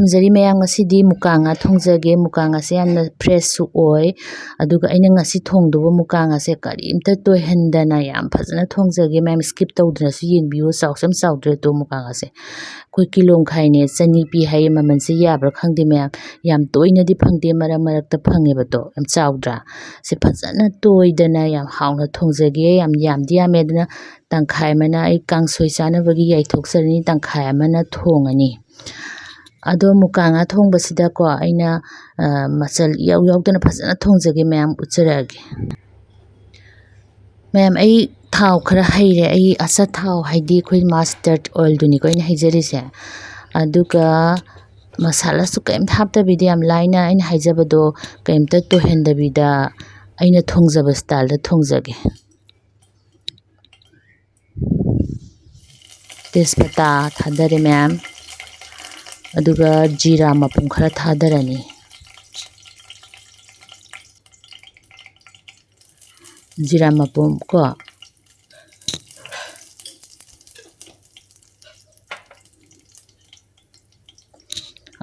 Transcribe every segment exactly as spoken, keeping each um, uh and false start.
ꯊꯝꯖꯔꯤ ꯃꯌꯥꯝ, ꯉꯁꯤꯗꯤ ꯃꯨꯀꯥ ꯉꯥ ꯊꯣꯡꯖꯒꯦ꯫ ꯃꯨꯀꯥ ꯉꯥꯁꯦ ꯌꯥꯝꯅ ꯐ꯭ꯔꯦꯁꯁꯨ ꯑꯣꯏ, ꯑꯗꯨꯒ ꯑꯩꯅ ꯉꯁꯤ ꯊꯣꯡꯗꯧꯕ ꯃꯨꯀꯥ ꯉꯥꯁꯦ ꯀꯔꯤꯝꯇ ꯇꯣꯏꯍꯟꯗꯅ ꯌꯥꯝ ꯐꯖꯅ ꯊꯣꯡꯖꯒꯦ ꯃꯌꯥꯝ, ꯁ꯭ꯀꯤꯞ ꯇꯧꯗꯅꯁꯨ ꯌꯦꯡꯕꯤꯌꯨ꯫ ꯆꯥꯎꯁꯨ ꯌꯥꯝ ꯆꯥꯎꯗ꯭ꯔꯦ ꯑꯗꯣ ꯃꯨꯀꯥ ꯉꯥꯁꯦ꯫ ꯑꯩꯈꯣꯏ ꯀꯤꯂꯣ ꯃꯈꯥꯏꯅꯦ, ꯆꯅꯤ ꯄꯤ ꯍꯥꯏꯌꯦ꯫ ꯃꯃꯜꯁꯦ ꯌꯥꯕ꯭ꯔꯥ ꯈꯪꯗꯦ ꯃꯌꯥꯝ, ꯌꯥꯝ ꯇꯣꯏꯅꯗꯤ ꯐꯪꯗꯦ, ꯃꯔꯛ ꯃꯔꯛꯇ ꯐꯪꯉꯦꯕ꯫ ꯑꯗꯣ ꯌꯥꯝ ꯆꯥꯎꯗ꯭ꯔꯥ? ꯁꯤ ꯐꯖꯅ ꯇꯣꯏꯗꯅ ꯌꯥꯝ ꯍꯥꯎꯅ ꯊꯣꯡꯖꯒꯦ꯫ ꯌꯥꯝ ꯌꯥꯝꯗꯤ ꯌꯥꯝꯃꯦ, ꯑꯗꯨꯅ ꯇꯪꯈꯥꯏ ꯑꯃꯅ ꯑꯩ ꯀꯥꯡꯁꯣꯏ ꯆꯥꯅꯕꯒꯤ ꯌꯥꯏꯊꯣꯛꯆꯔꯅꯤ, ꯇꯪꯈꯥꯏ ꯑꯃꯅ ꯊꯣꯡꯉꯅꯤ꯫ ꯑꯗꯣ ꯃꯨꯀꯥ ꯉꯥ ꯊꯣꯡꯕꯁꯤꯗꯀꯣ, ꯑꯩꯅ, ꯑ, ꯃꯆꯜ ꯏꯌꯥꯎ ꯌꯥꯎꯗꯅ ꯐꯖꯅ ꯊꯣꯡꯖꯒꯦ ꯃꯌꯥꯝ, ꯎꯠꯆꯔꯛꯑꯒꯦ꯫ ꯃꯌꯥꯝ, ꯑꯩ ꯊꯥꯎ ꯈꯔ ꯍꯩꯔꯦ꯫ ꯑꯩ ꯑꯆꯥꯊꯥꯎ, ꯍꯥꯏꯗꯤ ꯑꯩꯈꯣꯏ mustard oilꯗꯨꯅꯤꯀꯣ ꯑꯩꯅ ꯍꯩꯖꯔꯤꯁꯦ꯫ ꯑꯗꯨꯒ ꯃꯁꯥꯂꯥꯁꯨ ꯀꯔꯤꯝꯇ ꯍꯥꯞꯇꯕꯤꯗ, ꯌꯥꯝ ꯂꯥꯏꯅ ꯑꯩꯅ ꯍꯥꯏꯖꯕꯗꯣ ꯀꯔꯤꯝꯇ ꯇꯣꯏꯍꯟꯗꯕꯤꯗ ꯑꯩꯅ ꯊꯣꯡꯖꯕ styleꯗ ꯊꯣꯡꯖꯒꯦ꯫ ꯇꯦꯖꯄꯇꯥ ꯊꯥꯗꯔꯦ ꯃꯌꯥꯝ, ꯑꯗꯨꯒ ꯖꯤꯔꯥ ꯃꯄꯨꯝ ꯈꯔ ꯊꯥꯗꯔꯅꯤ꯫ ꯖꯤꯔꯥ ꯃꯄꯨꯝ ꯀꯣ꯫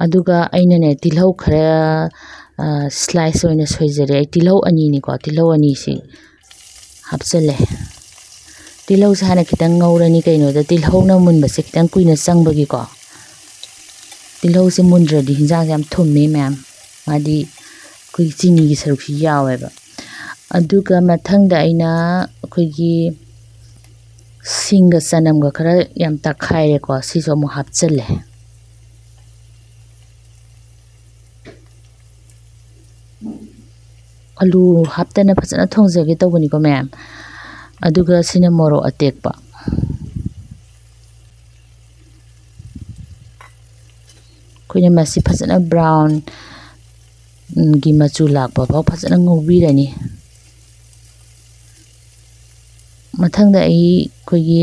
ꯑꯗꯨꯒ ꯑꯩꯅꯅꯦ, ꯇꯤꯜꯍꯧ ꯈꯔ, ꯑ, slice ꯑꯣꯏꯅ ꯁꯣꯏꯖꯔꯦ꯫ ꯑꯩ ꯇꯤꯜꯍꯧ ꯑꯅꯤꯅꯤꯀꯣ, ꯇꯤꯜꯍꯧ ꯑꯅꯤꯁꯤ ꯍꯥꯞꯆꯜꯂꯦ꯫ ꯇꯤꯜꯍꯧꯁꯦ ꯍꯥꯟꯅ ꯈꯤꯇꯪ ꯉꯧꯔꯅꯤ, ꯀꯩꯅꯣꯗ ꯇꯤꯜꯍꯧꯅ ꯃꯨꯟꯕꯁꯦ ꯈꯤꯇꯪ ꯀꯨꯏꯅ ꯆꯪꯕꯒꯤꯀꯣ꯫ ꯇꯤꯜꯍꯧꯁꯦ ꯃꯨꯟꯗ꯭ꯔꯗꯤ ꯍꯤꯟꯖꯥꯡꯁꯦ ꯌꯥꯝ ꯊꯨꯝꯃꯦ ꯃꯌꯥꯝ, ꯃꯥꯗꯤ ꯑꯩꯈꯣꯏꯒꯤ ꯆꯤꯅꯤꯒꯤ ꯁꯔꯨꯛꯁꯤ ꯌꯥꯎꯋꯦꯕ꯫ ꯑꯗꯨꯒ ꯃꯊꯪꯗ ꯑꯩꯅ ꯑꯩꯈꯣꯏꯒꯤ ꯁꯤꯡꯒ ꯆꯅꯝꯒ ꯈꯔ ꯌꯥꯝ ꯇꯛꯈꯥꯏꯔꯦꯀꯣ, ꯁꯤꯁꯨ ꯑꯃꯨꯛ ꯍꯥꯞꯆꯜꯂꯦ꯫ ꯑꯂꯨ ꯍꯥꯞꯇꯅ ꯐꯖꯅ ꯊꯣꯡꯖꯒꯦ ꯇꯧꯕꯅꯤꯀꯣ ꯃꯌꯥꯝ꯫ ꯑꯗꯨꯒ ꯁꯤꯅ ꯃꯣꯔꯣꯛ ꯑꯇꯦꯛꯄ꯫ ꯑꯩꯈꯣꯏꯅ ꯃꯁꯤ ꯐꯖꯅ brown ꯒꯤ ꯃꯆꯨ ꯂꯥꯛꯄ ꯐꯥꯎ ꯐꯖꯅ ꯉꯧꯕꯤꯔꯅꯤ꯫ ꯃꯊꯪꯗ ꯑꯩ ꯑꯩꯈꯣꯏꯒꯤ,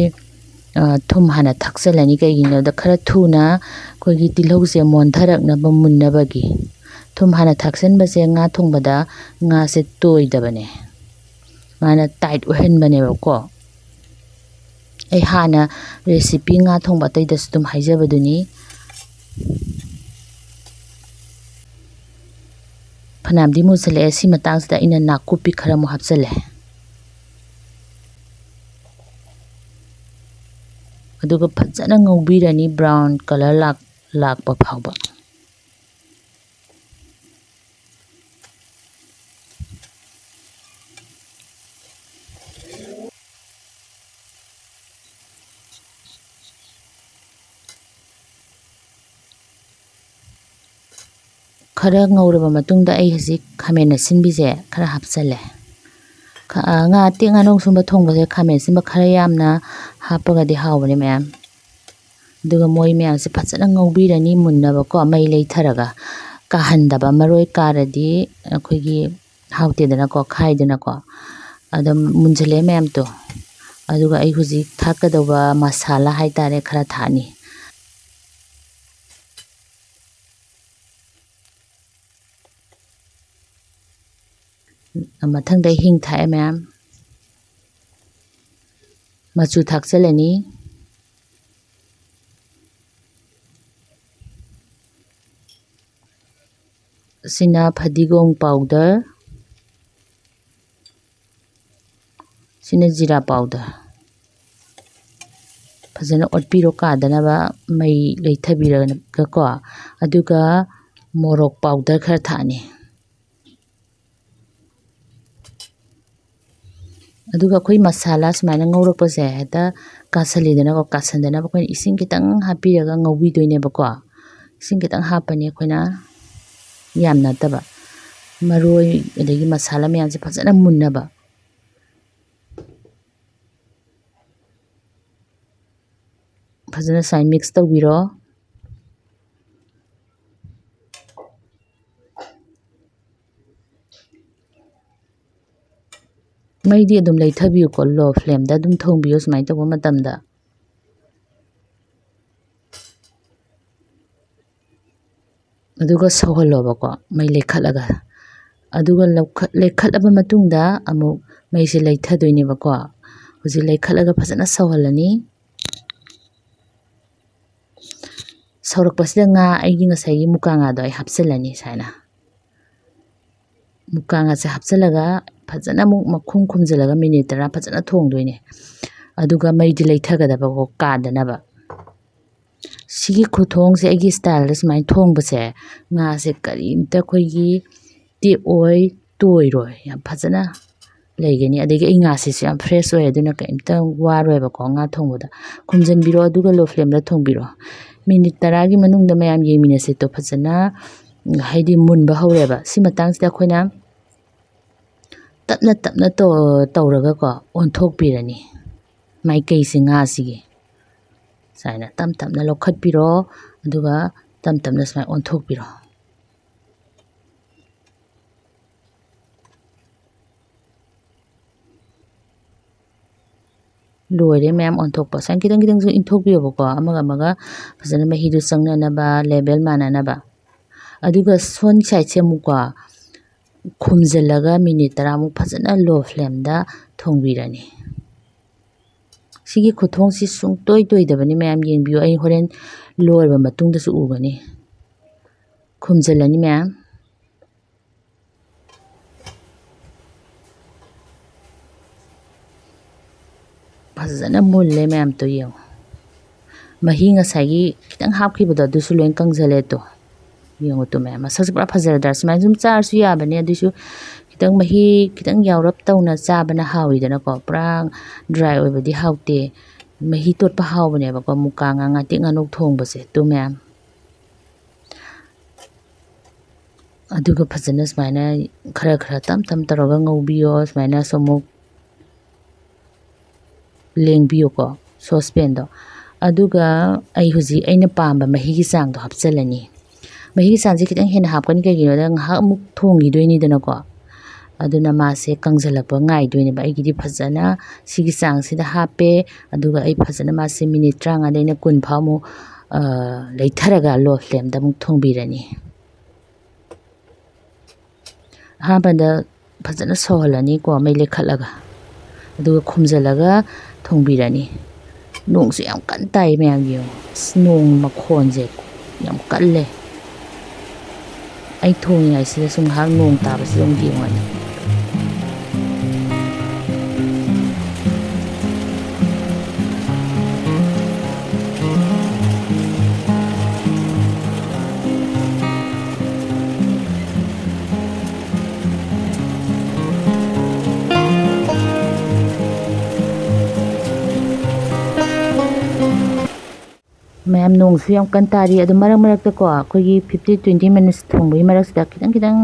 ꯑ, ꯊꯨꯝ ꯍꯥꯟꯅ ꯊꯥꯛꯆꯜꯂꯅꯤ꯫ ꯀꯩꯒꯤꯅꯣꯗ ꯈꯔ ꯊꯨꯅ ꯑꯩꯈꯣꯏꯒꯤ ꯇꯤꯜꯍꯧꯁꯦ ꯃꯣꯟꯊꯔꯛꯅꯕ, ꯃꯨꯟꯅꯕꯒꯤ꯫ ꯊꯨꯝ ꯍꯥꯟꯅ ꯊꯥꯛꯆꯟꯕꯁꯦ ꯉꯥ ꯊꯣꯡꯕꯗ ꯉꯥꯁꯦ ꯇꯣꯏꯗꯕꯅꯦ, ꯃꯥꯅ tight ꯑꯣꯏꯍꯟꯕꯅꯦꯕꯀꯣ꯫ ꯑꯩ ꯍꯥꯟꯅ recipe ꯉꯥ ꯊꯣꯡꯕ ꯑꯇꯩꯗꯁꯨ ꯑꯗꯨꯝ ꯍꯥꯏꯖꯕꯗꯨꯅꯤ꯫ ꯐꯅꯌꯥꯝꯗꯤ ꯃꯨꯁꯜꯂꯛꯑꯦ꯫ ꯁꯤ ꯃꯇꯥꯡꯁꯤꯗ ꯑꯩꯅ ꯅꯥꯀꯨꯞꯄꯤ ꯈꯔ ꯑꯃꯨꯛ ꯍꯥꯞꯆꯜꯂꯦ꯫ ꯑꯗꯨꯒ ꯐꯖꯅ ꯉꯧꯕꯤꯔꯅꯤ, brown colour ꯂꯥꯛ-, ꯂꯥꯛꯄ ꯐꯥꯎꯕ꯫ ꯈꯔ ꯉꯧꯔꯕ ꯃꯇꯨꯡꯗ ꯑꯩ ꯍꯧꯖꯤꯛ ꯈꯥꯃꯦꯟ ꯑꯁꯤꯟꯕꯤꯁꯦ ꯈꯔ ꯍꯥꯞꯆꯜꯂꯦ꯫ ꯈ-, ꯑ, ꯉꯥ ꯑꯇꯦꯛ ꯉꯥꯅꯧ ꯁꯨꯝꯕ ꯊꯣꯡꯕꯁꯦ ꯈꯥꯃꯦꯟ ꯑꯁꯤꯟꯕ ꯈꯔ ꯌꯥꯝꯅ ꯍꯥꯞꯄꯒꯗꯤ ꯍꯥꯎꯕꯅꯦ ꯃꯌꯥꯝ꯫ ꯑꯗꯨꯒ ꯃꯣꯏ ꯃꯌꯥꯝꯁꯦ ꯐꯖꯅ ꯉꯧꯕꯤꯔꯅꯤ ꯃꯨꯟꯅꯕꯀꯣ, ꯃꯩ ꯂꯩꯊꯔꯒ꯫ ꯀꯥꯍꯟꯗꯕ, ꯃꯔꯣꯏ ꯀꯥꯔꯗꯤ ꯑꯩꯈꯣꯏꯒꯤ ꯍꯥꯎꯇꯦꯗꯅꯀꯣ, ꯈꯥꯏꯗꯅꯀꯣ꯫ ꯑꯗꯨꯝ ꯃꯨꯟꯁꯤꯜꯂꯛꯑꯦ ꯃꯌꯥꯝꯗꯣ꯫ ꯑꯗꯨꯒ ꯑꯩ ꯍꯧꯖꯤꯛ ꯊꯥꯛꯀꯗꯧꯕ ꯃꯁꯥꯂꯥ ꯍꯥꯏꯇꯥꯔꯦ, ꯈꯔ ꯊꯥꯛꯑꯅꯤ꯫ ꯃꯊꯪꯗ ꯍꯤꯡ ꯊꯥꯛꯑꯦ ꯃꯌꯥꯝ꯫ ꯃꯆꯨ ꯊꯥꯛꯆꯜꯂꯅꯤ꯫ ꯁꯤꯅ ꯐꯗꯤꯒꯣꯝ powder, ꯁꯤꯅ ꯖꯤꯔꯥ powder꯫ ꯐꯖꯅ ꯑꯣꯠꯄꯤꯔꯣ ꯀꯥꯗꯅꯕ, ꯃꯩ ꯂꯩꯊꯕꯤꯔꯒꯀꯣ꯫ ꯑꯗꯨꯒ ꯃꯣꯔꯣꯛ powder ꯈꯔ ꯊꯥꯛꯑꯅꯤ꯫ ꯑꯗꯨꯒ ꯑꯩꯈꯣꯏ ꯃꯁꯥꯂꯥ ꯁꯨꯃꯥꯏꯅ ꯉꯧꯔꯛꯄꯁꯦ ꯍꯦꯛꯇ ꯀꯥꯁꯜꯂꯤꯗꯅꯀꯣ, ꯀꯥꯁꯟꯗꯅꯕ ꯑꯩꯈꯣꯏꯅ ꯏꯁꯤꯡ ꯈꯤꯇꯪ ꯍꯥꯞꯄꯤꯔꯒ ꯉꯧꯕꯤꯗꯣꯏꯅꯦꯕꯀꯣ꯫ ꯏꯁꯤꯡ ꯈꯤꯇꯪ ꯍꯥꯞꯄꯅꯤ ꯑꯩꯈꯣꯏꯅ, ꯌꯥꯝ ꯅꯠꯇꯕ꯫ ꯃꯔꯣꯏ ꯑꯗꯒꯤ ꯃꯁꯥꯂꯥ ꯃꯌꯥꯝꯁꯦ ꯐꯖꯅ ꯃꯨꯟꯅꯕ꯫ ꯐꯖꯅ ꯁꯨꯃꯥꯏꯅ mix ꯇꯧꯕꯤꯔꯣ꯫ ꯃꯩꯗꯤ ꯑꯗꯨꯝ ꯂꯩꯊꯕꯤꯌꯨꯀꯣ, low flameꯗ ꯑꯗꯨꯝ ꯊꯣꯡꯕꯤꯌꯨ ꯁꯨꯃꯥꯏꯅ ꯇꯧꯕ ꯃꯇꯝꯗ꯫ ꯑꯗꯨꯒ ꯁꯧꯍꯜꯂꯣꯕꯀꯣ, ꯃꯩ ꯂꯩꯈꯠꯂꯒ꯫ ꯑꯗꯨꯒ ꯂꯧꯈꯠ-, ꯂꯩꯈꯠꯂꯕ ꯃꯇꯨꯡꯗ ꯑꯃꯨꯛ ꯃꯩꯁꯦ ꯂꯩꯊꯗꯣꯏꯅꯦꯕꯀꯣ꯫ ꯍꯧꯖꯤꯛ ꯂꯩꯈꯠꯂꯒ ꯐꯖꯅ ꯁꯧꯍꯜꯂꯅꯤ꯫ ꯁꯧꯔꯛꯄꯁꯤꯗ ꯉꯥ, ꯑꯩꯒꯤ ꯉꯁꯥꯏꯒꯤ ꯃꯨꯀꯥ ꯉꯥꯗꯣ ꯑꯩ ꯍꯥꯞꯆꯤꯜꯂꯅꯤ ꯁꯨꯃꯥꯏꯅ꯫ ꯃꯨꯀꯥ ꯉꯥꯁꯦ ꯍꯥꯞꯆꯤꯜꯂꯒ ꯐꯖꯅ ꯑꯃꯨꯛ ꯃꯈꯨꯝ ꯈꯨꯝꯖꯤꯜꯂꯒ ꯃꯤꯅꯤꯠ ꯇꯔꯥ ꯐꯖꯅ ꯊꯣꯡꯗꯣꯏꯅꯦ꯫ ꯑꯗꯨꯒ ꯃꯩꯗꯤ ꯂꯩꯊꯒꯗꯕꯀꯣ, ꯀꯥꯗꯅꯕ꯫ ꯁꯤꯒꯤ ꯈꯨꯊꯣꯡꯁꯦ, ꯑꯩꯒꯤ ꯏꯁꯇꯥꯏꯜꯗ ꯁꯨꯃꯥꯏꯅ ꯊꯣꯡꯕꯁꯦ, ꯉꯥꯁꯦ ꯀꯔꯤꯝꯇ ꯑꯩꯈꯣꯏꯒꯤ ꯇꯦꯛꯑꯣꯏ, ꯇꯣꯏꯔꯣꯏ, ꯌꯥꯝ ꯐꯖꯅ ꯂꯩꯒꯅꯤ꯫ ꯑꯗꯒꯤ ꯑꯩ ꯉꯥꯁꯤꯁꯨ ꯌꯥꯝ ꯐ꯭ꯔꯦꯁ ꯑꯣꯏ, ꯑꯗꯨꯅ ꯀꯔꯤꯝꯇ ꯋꯥꯔꯣꯏꯕꯀꯣ ꯉꯥ ꯊꯣꯡꯕꯗ꯫ ꯈꯨꯝꯖꯤꯟꯕꯤꯔꯣ, ꯑꯗꯨꯒ ꯂꯣ ꯐ꯭ꯂꯦꯝꯗ ꯊꯣꯡꯕꯤꯔꯣ꯫ ꯃꯤꯅꯤꯠ ꯇꯔꯥꯒꯤ ꯃꯅꯨꯡꯗ ꯃꯌꯥꯝ ꯌꯦꯡꯃꯤꯟꯅꯁꯦ꯫ ꯇꯣ, ꯐꯖꯅ, ꯎꯝ, ꯍꯥꯏꯗꯤ ꯃꯨꯟꯕ ꯍꯧꯔꯦꯕ꯫ ꯁꯤ ꯃꯇꯥꯡꯁꯤꯗ ꯑꯩꯈꯣꯏꯅ ꯇꯞꯅ ꯇꯞꯅ ꯇꯧ-, ꯇꯧꯔꯒꯀꯣ ꯑꯣꯟꯊꯣꯛꯄꯤꯔꯅꯤ ꯃꯥꯏꯀꯩꯁꯦ ꯉꯥꯁꯤꯒꯤ꯫ ꯁꯨꯃꯥꯏꯅ ꯇꯞ ꯇꯞꯅ ꯂꯧꯈꯠꯄꯤꯔꯣ, ꯑꯗꯨꯒ ꯇꯞ ꯇꯞꯅ ꯁꯨꯃꯥꯏꯅ ꯑꯣꯟꯊꯣꯛꯄꯤꯔꯣ꯫ ꯂꯣꯏꯔꯦ ꯃꯌꯥꯝ ꯑꯣꯟꯊꯣꯛꯄ꯫ ꯁꯨꯃꯥꯏꯅ ꯈꯤꯇꯪ ꯈꯤꯇꯪꯁꯨ ꯏꯟꯊꯣꯛꯄꯤꯌꯣꯕꯀꯣ, ꯑꯃꯒ ꯑꯃꯒ ꯐꯖꯅ ꯃꯍꯤꯗꯨ ꯆꯪꯅꯅꯕ, ꯂꯦꯕꯦꯜ ꯃꯥꯟꯅꯅꯕ꯫ ꯑꯗꯨꯒ ꯁꯣꯝ ꯁꯥꯏꯠꯁꯦ ꯑꯃꯨꯛꯀꯣ ꯈꯨꯝꯖꯤꯜꯂꯒ ꯃꯤꯅꯤꯠ ꯇꯔꯥꯃꯨꯛ ꯐꯖꯅ ꯂꯣ ꯐ꯭ꯂꯦꯝꯗ ꯊꯣꯡꯕꯤꯔꯅꯤ꯫ ꯁꯤꯒꯤ ꯈꯨꯊꯣꯡꯁꯤ ꯁꯨꯡꯇꯣꯏ ꯇꯣꯏꯗꯕꯅꯤ ꯃꯌꯥꯝ, ꯌꯦꯡꯕꯤꯌꯨ꯫ ꯑꯩ ꯍꯣꯔꯦꯟ ꯂꯣꯏꯔꯕ ꯃꯇꯨꯡꯗꯁꯨ ꯎꯒꯅꯤ꯫ ꯈꯨꯝꯖꯤꯜꯂꯅꯤ ꯃꯌꯥꯝ꯫ ꯐꯖꯅ ꯃꯨꯜꯂꯦ ꯃꯌꯥꯝ, ꯇꯨ ꯌꯦꯡꯉꯣ꯫ ꯃꯍꯤ ꯉꯁꯥꯏꯒꯤ ꯈꯤꯇꯪ ꯍꯥꯞꯈꯤꯕꯗꯣ ꯑꯗꯨꯁꯨ ꯂꯣꯏ ꯀꯪꯁꯤꯜꯂꯦ ꯇꯨ꯫ ꯌꯦꯡꯉꯣ ꯇꯨ ꯃꯌꯥꯝ, ꯃꯁꯛꯁꯦ ꯄꯨꯔꯥ ꯐꯖꯔꯗ꯭ꯔꯥ? ꯁꯨꯃꯥꯏꯅ ꯁꯨꯝ ꯆꯥꯔꯁꯨ ꯌꯥꯕꯅꯦ, ꯑꯗꯨꯏꯁꯨ ꯈꯤꯇꯪ ꯃꯍꯤ ꯈꯤꯇꯪ ꯌꯥꯎꯔꯞ ꯇꯧꯅ ꯆꯥꯕꯅ ꯍꯥꯎꯋꯤꯗꯅꯀꯣ꯫ ꯄꯨꯔꯥ ꯗ꯭ꯔꯥꯏ ꯑꯣꯏꯕꯗꯤ ꯍꯥꯎꯇꯦ꯫ ꯃꯍꯤ ꯇꯣꯠꯄ ꯍꯥꯎꯕꯅꯦꯕꯀꯣ ꯃꯨꯀꯥ ꯉꯥ, ꯉꯥꯇꯦꯛ ꯉꯥꯅꯧ ꯊꯣꯡꯕꯁꯦ꯫ ꯇꯨ ꯃꯌꯥꯝ, ꯑꯗꯨꯒ ꯐꯖꯅ ꯁꯨꯃꯥꯏꯅ ꯈꯔ ꯈꯔ ꯇꯞ ꯇꯞ ꯇꯧꯔꯒ ꯉꯧꯕꯤꯌꯣ꯫ ꯁꯨꯃꯥꯏꯅꯁꯨ ꯑꯃꯨꯛ ꯂꯦꯡꯕꯤꯌꯨꯀꯣ ꯁꯣꯁꯄꯦꯟꯗꯣ꯫ ꯑꯗꯨꯒ ꯑꯩ ꯍꯧꯖꯤꯛ ꯑꯩꯅ ꯄꯥꯝꯕ ꯃꯍꯤꯒꯤ ꯆꯥꯡꯗꯣ ꯍꯥꯞꯆꯤꯜꯂꯅꯤ꯫ ꯃꯍꯤꯒꯤ ꯆꯥꯡꯁꯦ ꯈꯤꯇꯪ ꯍꯦꯟꯅ ꯍꯥꯞꯀꯅꯤ, ꯀꯩꯒꯤꯅꯣꯗ ꯉꯥꯏꯍꯥꯛ ꯑꯃꯨꯛ ꯊꯣꯡꯈꯤꯗꯣꯏꯅꯤꯗꯅꯀꯣ꯫ ꯑꯗꯨꯅ ꯃꯥꯁꯦ ꯀꯪꯁꯤꯜꯂꯛꯄ ꯉꯥꯏꯗꯣꯏꯅꯦꯕ꯫ ꯑꯩꯒꯤꯗꯤ ꯐꯖꯅ ꯁꯤꯒꯤ ꯆꯥꯡꯁꯤꯗ ꯍꯥꯞꯄꯦ꯫ ꯑꯗꯨꯒ ꯑꯩ ꯐꯖꯅ ꯃꯥꯁꯦ ꯃꯤꯅꯤꯠ ꯇꯔꯥꯃꯉꯥꯗꯩꯅ ꯀꯨꯟ ꯐꯥꯎ ꯑꯃꯨꯛ, ꯑ, ꯂꯩꯊꯔꯒ ꯂꯣ ꯐ꯭ꯂꯦꯝꯗ ꯑꯃꯨꯛ ꯊꯣꯡꯕꯤꯔꯅꯤ꯫ ꯑꯍꯥꯟꯕꯗ ꯐꯖꯅ ꯁꯧꯍꯜꯂꯅꯤꯀꯣ, ꯃꯩ ꯂꯩꯈꯠꯂꯒ, ꯑꯗꯨꯒ ꯈꯨꯝꯖꯤꯜꯂꯒ ꯊꯣꯡꯕꯤꯔꯅꯤ꯫ ꯅꯣꯡꯁꯨ ꯌꯥꯝ ꯀꯟꯅ ꯇꯥꯏ ꯃꯌꯥꯝ, ꯌꯦꯡꯉꯣ꯫ ꯑꯁ, ꯅꯣꯡ ꯃꯈꯣꯟꯁꯦ ꯌꯥꯝ ꯀꯜꯂꯦ꯫ ꯑꯩ ꯊꯣꯡꯉꯤꯉꯩꯁꯤꯗꯁꯨ ꯉꯥꯏꯍꯥꯛ ꯅꯣꯡ ꯇꯥꯕꯁꯤꯗ ꯑꯃꯨꯛ ꯌꯦꯡꯉꯨ ꯍꯥꯏꯅ꯫ ꯃꯌꯥꯝ, ꯅꯣꯡꯁꯨ ꯌꯥꯝ ꯀꯟꯅ ꯇꯥꯔꯤ꯫ ꯑꯗꯣ ꯃꯔꯛ ꯃꯔꯛꯇꯀꯣ, ꯑꯩꯈꯣꯏꯒꯤ fifteen twenty minutes ꯊꯣꯡꯕꯒꯤ ꯃꯔꯛꯁꯤꯗ ꯈꯤꯇꯪ ꯈꯤꯇꯪ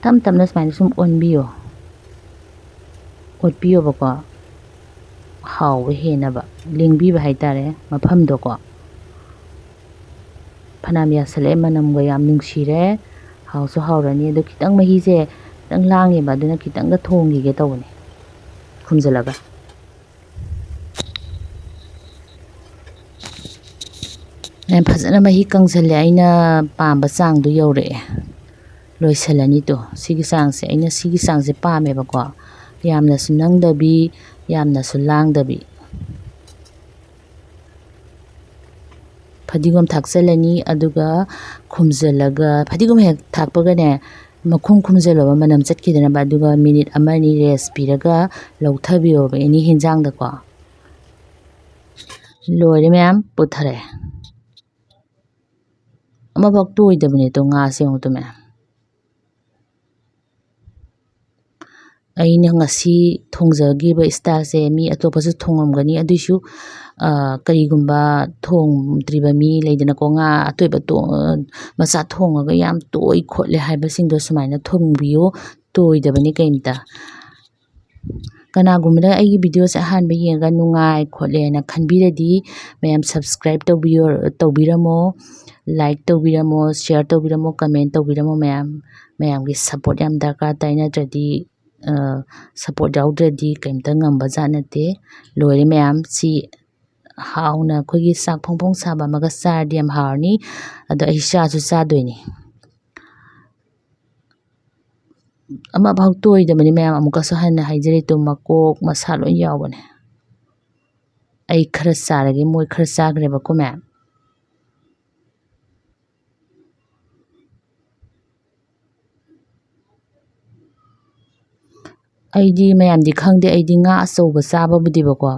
ꯇꯞ ꯇꯞꯅ ꯁꯨꯃꯥꯏꯅ ꯁꯨꯝ ꯑꯣꯟꯕꯤꯌꯣ, ꯑꯣꯠꯄꯤꯌꯣꯕꯀꯣ꯫ ꯍꯥꯎꯕ ꯍꯦꯟꯅꯕ ꯂꯦꯡꯕꯤꯕ ꯍꯥꯏꯇꯥꯔꯦ ꯃꯐꯝꯗꯣꯀꯣ꯫ ꯐꯅꯌꯥꯝ ꯌꯥꯁꯜꯂꯛꯑꯦ, ꯃꯅꯝꯒ ꯌꯥꯝ ꯅꯨꯡꯁꯤꯔꯦ, ꯍꯥꯎꯁꯨ ꯍꯥꯎꯔꯅꯤ꯫ ꯑꯗꯣ ꯈꯤꯇꯪ ꯃꯍꯤꯁꯦ ꯈꯤꯇꯪ ꯂꯥꯡꯉꯦꯕ, ꯑꯗꯨꯅ ꯈꯤꯇꯪꯒ ꯊꯣꯡꯈꯤꯒꯦ ꯇꯧꯕꯅꯦ ꯈꯨꯝꯖꯤꯜꯂꯒ꯫ ꯑꯦ, ꯐꯖꯅ ꯃꯍꯤ ꯀꯪꯁꯜꯂꯦ, ꯑꯩꯅ ꯄꯥꯝꯕ ꯆꯥꯡꯗꯣ ꯌꯧꯔꯛꯑꯦ꯫ ꯂꯣꯏꯁꯜꯂꯅꯤ ꯇꯣ꯫ ꯁꯤꯒꯤ ꯆꯥꯡꯁꯦ, ꯑꯩꯅ ꯁꯤꯒꯤ ꯆꯥꯡꯁꯦ ꯄꯥꯝꯃꯦꯕꯀꯣ꯫ ꯌꯥꯝꯅꯁꯨ ꯅꯪꯗꯕꯤ, ꯌꯥꯝꯅꯁꯨ ꯂꯥꯡꯗꯕꯤ꯫ ꯐꯗꯤꯒꯣꯝ ꯊꯥꯛꯆꯜꯂꯅꯤ, ꯑꯗꯨꯒ ꯈꯨꯝꯖꯤꯜꯂꯒ, ꯐꯗꯤꯒꯣꯝ ꯍꯦꯛ ꯊꯥꯛꯄꯒꯅꯦ, ꯃꯈꯨꯝ ꯈꯨꯝꯖꯤꯜꯂꯣꯕ, ꯃꯅꯝ ꯆꯠꯈꯤꯗꯅꯕ꯫ ꯑꯗꯨꯒ ꯃꯤꯅꯤꯠ ꯑꯃ ꯑꯅꯤ rest ꯄꯤꯔꯒ ꯂꯧꯊꯕꯤꯌꯣꯕ ꯑꯦꯅꯤ ꯍꯤꯟꯖꯥꯡꯗꯀꯣ꯫ ꯂꯣꯏꯔꯦ ꯃꯌꯥꯝ, ꯄꯨꯊꯔꯦ꯫ ꯑꯃꯐꯥꯎ ꯇꯣꯏꯗꯕꯅꯦ ꯇꯣ, ꯉꯥꯁꯦ ꯌꯦꯡꯉꯨ ꯇꯣ ꯃꯌꯥꯝ꯫ ꯑꯩꯅ ꯉꯁꯤ ꯊꯣꯡꯖꯈꯤꯕ styleꯁꯦ ꯃꯤ ꯑꯇꯣꯞꯄꯁꯨ ꯊꯣꯡꯉꯝꯒꯅꯤ, ꯑꯗꯨꯏꯁꯨ, ꯑ, ꯀꯔꯤꯒꯨꯝꯕ ꯊꯣꯡꯗ꯭ꯔꯤꯕ ꯃꯤ ꯂꯩꯗꯅꯀꯣ, ꯉꯥ ꯑꯇꯣꯏꯕ ꯇꯣ-, ꯃꯆꯥ ꯊꯣꯡꯉꯒ ꯌꯥꯝ ꯇꯣꯏ ꯈꯣꯠꯂꯦ ꯍꯥꯏꯕꯁꯤꯡꯗꯣ ꯁꯨꯃꯥꯏꯅ ꯊꯣꯡꯕꯤꯌꯨ, ꯇꯣꯏꯗꯕꯅꯤ ꯀꯩꯝꯇ꯫ ꯀꯅꯥꯒꯨꯝꯕꯅ ꯑꯩꯒꯤ videoꯁꯦ ꯑꯍꯥꯟꯕ ꯌꯦꯡꯉꯒ ꯅꯨꯡꯉꯥꯏ ꯈꯣꯠꯂꯦꯅ ꯈꯟꯕꯤꯔꯗꯤ, ꯃꯌꯥꯝ subscribe ꯇꯧꯕꯤꯌꯣ, ꯇꯧꯕꯤꯔꯝꯃꯣ, like ꯇꯧꯕꯤꯔꯝꯃꯣ, share ꯇꯧꯕꯤꯔꯝꯃꯣ, comment ꯇꯧꯕꯤꯔꯝꯃꯣ ꯃꯌꯥꯝ꯫ ꯃꯌꯥꯝꯒꯤ support ꯌꯥꯝ ꯗꯔꯀꯥꯔ ꯇꯥꯏ, ꯅꯠꯇ꯭ꯔꯗꯤ, ꯑ, support ꯌꯥꯎꯗ꯭ꯔꯗꯤ ꯀꯩꯝꯇ ꯉꯝꯕ ꯖꯥꯠ ꯅꯠꯇꯦ꯫ ꯂꯣꯏꯔꯦ ꯃꯌꯥꯝ, ꯁꯤ ꯍꯥꯎꯅ ꯑꯩꯈꯣꯏꯒꯤ ꯆꯥꯛ ꯐꯣꯡ ꯐꯣꯡ ꯁꯥꯕ ꯑꯃꯒ ꯆꯥꯔꯗꯤ ꯌꯥꯝ ꯍꯥꯎꯔꯅꯤ꯫ ꯑꯗꯣ ꯑꯩ ꯆꯥꯁꯨ ꯆꯥꯗꯣꯏꯅꯤ꯫ ꯑꯃꯐꯥꯎ ꯇꯣꯏꯗꯕꯅꯤ ꯃꯌꯥꯝ, ꯑꯃꯨꯛꯀꯁꯨ ꯍꯟꯅ ꯍꯥꯏꯖꯔꯤ ꯇꯨ, ꯃꯀꯣꯛ ꯃꯁꯥ ꯂꯣꯏ ꯌꯥꯎꯕꯅꯦ꯫ ꯑꯩ ꯈꯔ ꯆꯥꯔꯒꯦ, ꯃꯣꯏ ꯈꯔ ꯆꯥꯈ꯭ꯔꯦꯕꯀꯣ ꯃꯌꯥꯝ꯫ ꯑꯩꯗꯤ, ꯃꯌꯥꯝꯗꯤ ꯈꯪꯗꯦ, ꯑꯩꯗꯤ ꯉꯥ ꯑꯆꯧꯕ ꯆꯥꯕꯕꯨꯗꯤꯕꯀꯣ,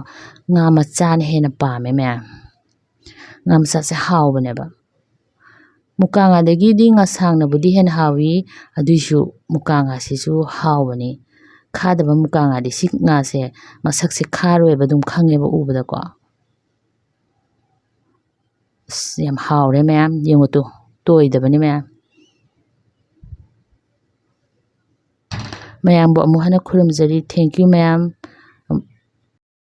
ꯉꯥ ꯃꯆꯥꯅ ꯍꯦꯟꯅ ꯄꯥꯝꯃꯦ ꯃꯌꯥꯝ꯫ ꯉꯥ ꯃꯆꯥꯁꯦ ꯍꯥꯎꯕꯅꯦꯕ꯫ ꯃꯨꯀꯥ ꯉꯥꯗꯒꯤꯗꯤ ꯉꯥꯁꯥꯡꯅꯕꯨꯗꯤ ꯍꯦꯟꯅ ꯍꯥꯎꯏ, ꯑꯗꯨꯏꯁꯨ ꯃꯨꯀꯥ ꯉꯥꯁꯤꯁꯨ ꯍꯥꯎꯕꯅꯤ꯫ ꯈꯥꯗꯕ ꯃꯨꯀꯥ ꯉꯥꯗꯤ ꯁꯤ ꯉꯥꯁꯦ ꯃꯁꯛꯁꯦ ꯈꯥꯔꯣꯏꯕ, ꯑꯗꯨꯝ ꯈꯪꯉꯦꯕ ꯎꯕꯗꯀꯣ꯫ ꯑꯁ, ꯌꯥꯝ ꯍꯥꯎꯔꯦ ꯃꯌꯥꯝ, ꯌꯦꯡꯉꯨ ꯇꯨ, ꯇꯣꯏꯗꯕꯅꯤ ꯃꯌꯥꯝ꯫ ꯃꯌꯥꯝꯕꯨ ꯑꯃꯨꯛ ꯍꯟꯅ ꯈꯨꯔꯨꯝꯖꯔꯤ꯫ Thank you ꯃꯌꯥꯝ꯫